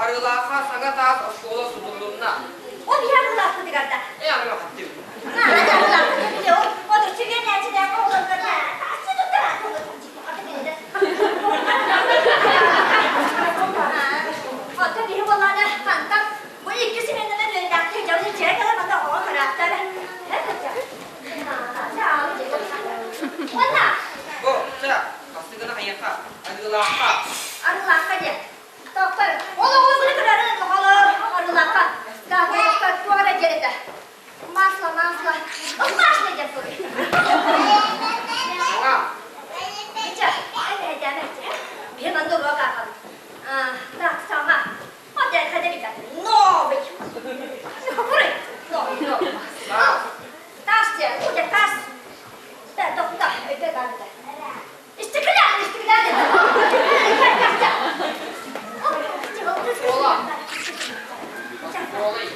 Арыылаахха саҥа таас оскуола тутуллунна. Ол иһэ Арыылаахпытыгар да. Э, Арыылаахтыы. Оттон биһи буоллаҕына хантан бу икки симэннэнэн үөрэнээхтии дьон дьиэ кэлэн манна оҕо хараахтара. Уонна Бу, чэ, хастыгына хайыахха, Арыылаахха. Арыылаахха диэн. Тохтор. Ол оҕолору көрөрүн оҕолор Арыылаахха. Да, туох эрэ диэн этэ. Масло, масло. Масло диэн суруй. Саҥа. Митя, эбээдэ, биһи манна уруок ааҕабыт. Так, саҥа. Вот я хотели новый. Новый, новый, новый. Тас диэн, ну, я тас. Да, тохта, өйдө баанда. Истиклянный, истиклянный. Оскуола. Оскуолай.